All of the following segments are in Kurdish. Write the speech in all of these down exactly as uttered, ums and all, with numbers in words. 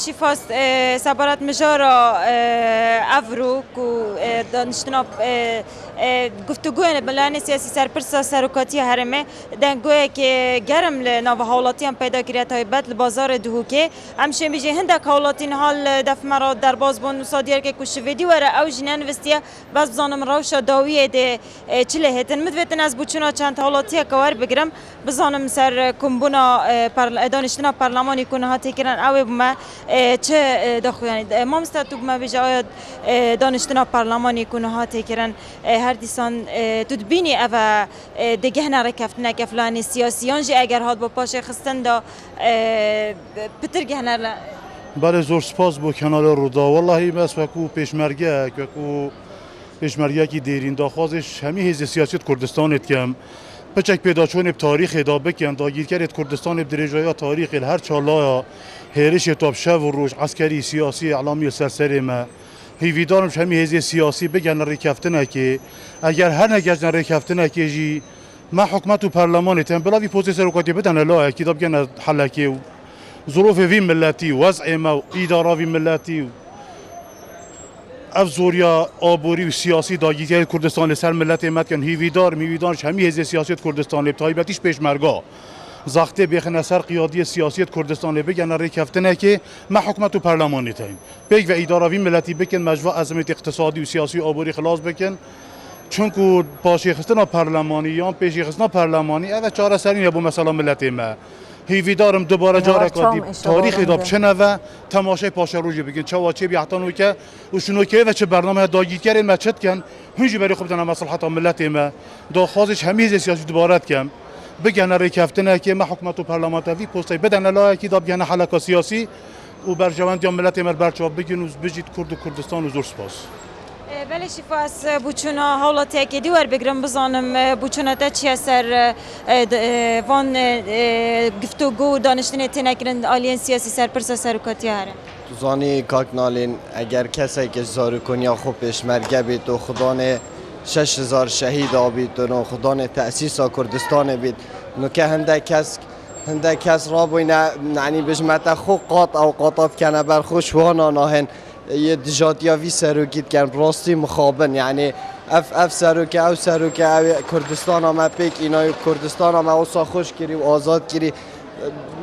Şîfas, e, sebaret mijara, e, evro ku, e, daniştina, e, e, guftûgoyên bi layînê siyasî serpirsa serokatiya herêmê, denggoyekê germ li nava hawlatiyan peyda kiriye, taybet li bazarê Duhokê. Em şêmî jî hindek hawlatî niha li def me re derbas bûn, wisa diyar ke ku şivêdî were, ew jî nenivîstiye. Bes bizanim rewşa dawiyê dê, e, çi lê hêtin. Min divêtin ez bûçûna çend hawlatiyeke werbigirim, bizanim ser, e, kombûna, e, parl-, e, daniştina parlemanî ku niha tê kirin, ew ê bi me, e, çi, e, daxuyanî. E, mamoste, tu bi me bêje, aya, e, daniştina parlemanî ku niha tê kirin, e, her dîsan, e, tu dibînî ev e, e, digihne rêkeftineke filanî siyasî, yan jî eger hat bo paşê xistin de, e, pitir gihne le- Belê, zor spas bo Kenalê Rûda. Wellahî, ez wekû pêşmergeyek, wekû pêşmergeyekî dêrîn, daxwazê ji hemî hêzê siyasî di Kurdistanê dikim. Piçek pêdaçûnê bi tarîxê de bikin, dagîrkerê di Kurdistanê bi dirêjaya tarîxê li her çar laya hêrişê top şev û roj, eskerî, siyasî, îlamî li ser serê me. Hîvîdar im ji hemî hêzê siyasî bigihne rêkeftinekê. Eger her negeşne rêkeftinekê jî, me hikûmet û perlemanê tên bila vî postê serokatiyê bidene layekî da bigihne helekê û zirofê vî miletî û wez'ê me û îdara vî miletî û ev zoriya aborî û siyasî dagîrkerê Kurdistanê li ser miletê me dikin. Hîvîdar im, hîvîdar ji hemî hêzê siyasî di Kurdistanê, bi taybetî ji pêşmerga, zextê bêxine ser qiyadiyê siyasî di Kurdistanê, bigihne rêkeftinekê, me hikûmet û perlemanê tên. Pêk ve îdara vî miletî bikin, me ji va ezimêtê iqtisadî û siyasî û aborî xilas bikin. Çunku paşêxistina perlemanî yan pêşêxistina perlemanî, ev e çareserî ne bo mesela miletê me. Hîvîdar im dubare careka dî tarîxê de biçine ve temaşey paşerojê bikin. Çawa çêbî heta nûke û ji nûkeyê ve çi bername heye, dagîrkerên me çi dikin, hûn jî berê xwe bidene mesleheta miletê me. Daxwazê ji hemî hêzê siyasî dubare dikim. Bigihne rêkeftinekê, me hikûmet û perlemanê vî posteyê bidene layekî da bigihne heleka siyasî û berjewendiya miletê me li ber çav bigin û bijît Kurd û Kurdistan û zor spas. E, belê Şîfa, ez, e, bûçûna hawlatiyekê dî werbigirim, bizanim, e, bûçûna te çi ye ser, e, e, d-, e, van, e, e, giftûgo û daniştinê têne kirin aliyên siyasî serpirsa serokatiya herêmê? Tu zanî kak Nalîn, eger kesek ji zarokoniya xwe pêşmerge bît û xudanê şeş hezar şehîd abîtin û xudanê tesîsa Kurdistanê bît, nuke hindek kes, hindek kes rabûyne, yanî bijmete xwe qat ew qata dikene ber xwe, ji wana nahên yê dijatiya vî serokî dikin, bi rastî mixabin. Yanî ev, ev seroke, ew seroke, ew ê Kurdistana me pêk îna û Kurdistana me wisa xweş kirî û azad kirî.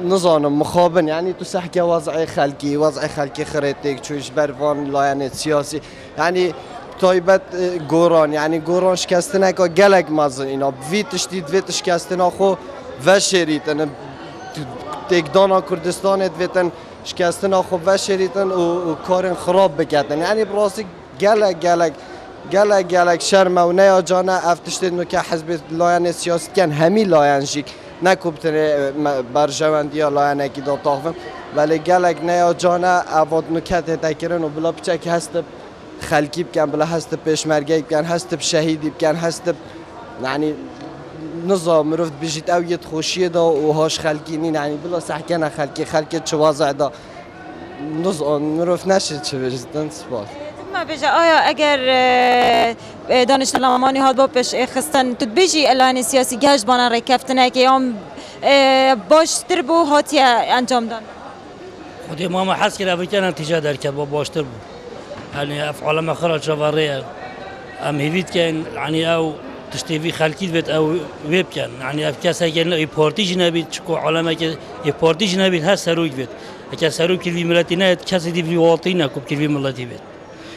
Nizanim, mixabin. Yanî tu sehke wez'ê xelkî, wez'ê xelkî xirê têk çû ji ber van layenê siyasî. Yanî taybet, e, Goran, yanî Goran şikestineka gelek mezin îna. Bi vî tiştî divêt şikestina xwe veşêrîtin. Têkdana Kurdistanê divêtin şikestina xwe veşêrîtin û, û karên xirab biketin. Yanî bi rastî gelek, gelek, gelek, gelek şerm e û ne ya can e ev tiştê nuke hizbê layenê siyasî dikin, hemî layen jî, ne ku bi tenê, e, me, berjewendiya layenekî de taxivin, belê gelek ne ya can e ev nuke tête kirin û bila piçek hest bi xelkî bikin, bila hest bi pêşmergeyî bikin, hest bi şehîdî bikin, hest bi, yanî, niza mirov dibijît ew yê di xweşiyê de û ha ji xelkî nîn, yanî bila sehkene xelkê, xelkê çi wez'ê de, niza mirov neşê çi bêjit. Spas. Tu me bêje, aya eger, e, e, daniştna lemanî hat bo pêş, e, xistin, tu dibêjî elanê siyasî geh ji bana rêkeftinekê yan, e, baştir bû hatiye encamdan? Xwedê ma me hez kir, ev kene tîja derket, ba baştir bû. Yanî ev aleme xira çaverê ye. Em hêvî dikin, yanî ew tiştê vî xelkî divêt ew wê bikin. Yanî ev keseke ne ê partî jî nebît, çiko alemeke ê partî jî nebît, her serok divêt. Eke serokê vî miletî neyêt, kesê dî vî waltî ne ku bikir vî miletî bêt.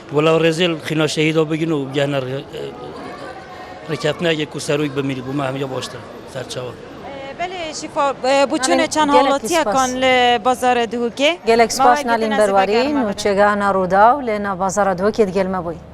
Wela rêzê li xîna şehîda bigin û bigihne rê-, rêkeftinekê ku serok bimînî, bo me hemiya baştir, serçawa. E, belê Şîfa, e, bûçûnê çend hawlatiyekan li bazarê Duhokê. Gelek spas Nalîn Berwarî, nûçegehna Rûdaw li nav bazara Duhokê digel me bûyî.